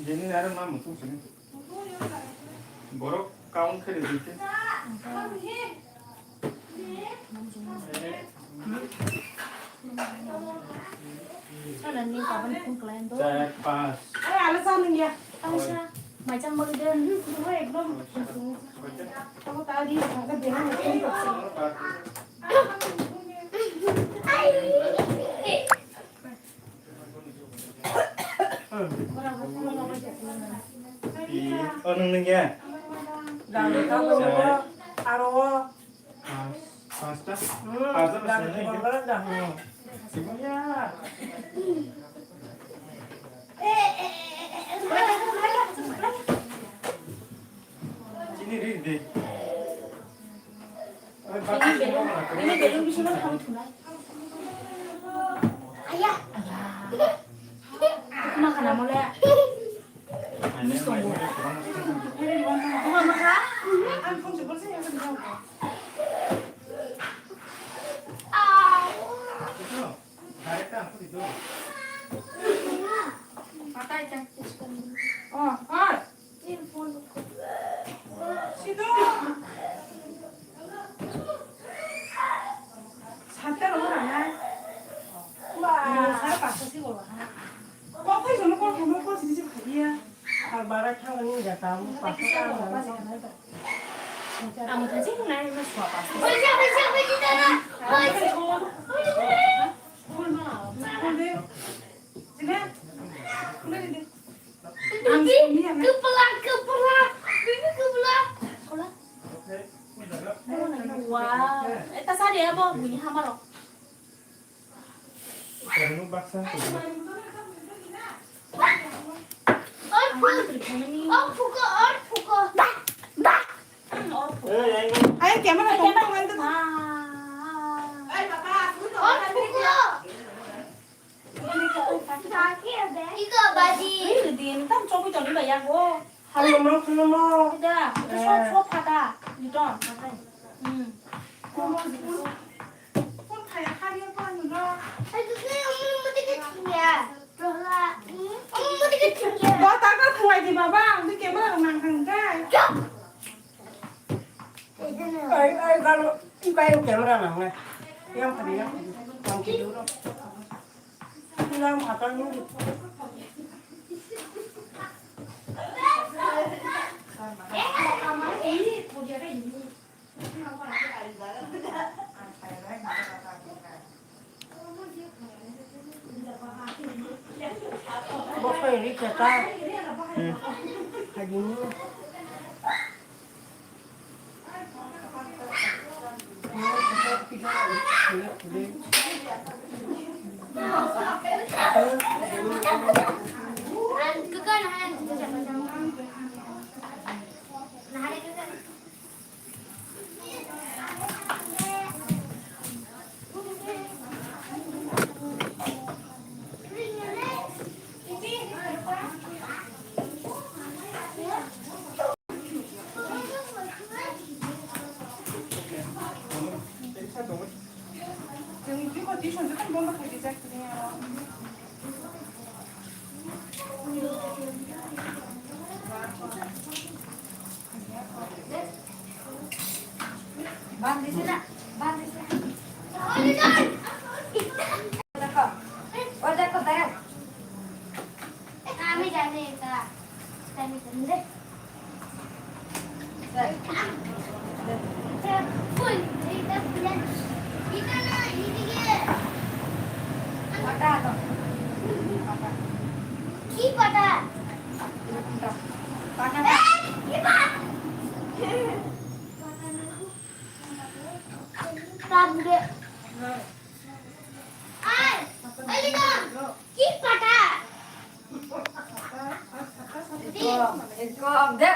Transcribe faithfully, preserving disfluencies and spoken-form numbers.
Jeni aro ma mutung sini. Borok count khe rwdi khe. Sana ni kaban phone kalayan do. Char, panch. Ay, ala sa nung ya. Ala sa. Maichang bagi dia. Ekdom. Kamu tadi ada bilang phone kalayan. Pi, oh, nung nung ya? Dang, dang, dang, aro. Pas, pas ta? Hmm, pas ta, pas ta, dang, dang, dang. Sibuk ya. Sini, ri, di. Ini belum, ini belum bisa makan tunai. Ayah. Ayah. Aku makan apa le? Ini sungguh. Aku makan. Oh, oh. Sido. Sata lo na. Ba, sa pasta si bolo ha. Ko phai sono ko sono ko sini si phaiya. Ar bara thang ni jata mo pasta ka. Amo thaji nai ma swa pasta. Oi, ja, oi, ja, oi, ja, oi. Oi, ja. Oi, ja. Oi, ja. Bibi, kepala, kepala. Bibi, kepala. Wow. Eh, ta sari ya, bo, bunyi hamaro. Or phuko, or phuko. Ba, ba. Or phuko. Ayo, camera, camera. Or phuko. Iko badi. Ini din tam chobwi tongni ba yago. Halo no, halo no. Ida, ito so, eh, so phata. Ito. Hmm. Phone khai ha ya pa no. Ai, tu ni umur mati ke tingya. Rohla. Hmm? Umur mati ke tingya. Ba ta ka thanglai di baba, ang di camera nang thang kai. Chop. Ai, ai, kalau ikai camera nang nai. Yang tadi, yang tadi. Yang tidur. Bilang makan dulu. Bosoi ri keta. Hmm. Hajini. আমি জানি এটা। জানি, জানি রে। এটা ফুল, এটা ফুল। এটা না, এদিকে। পাতা তো। পাতা। কি Kok de.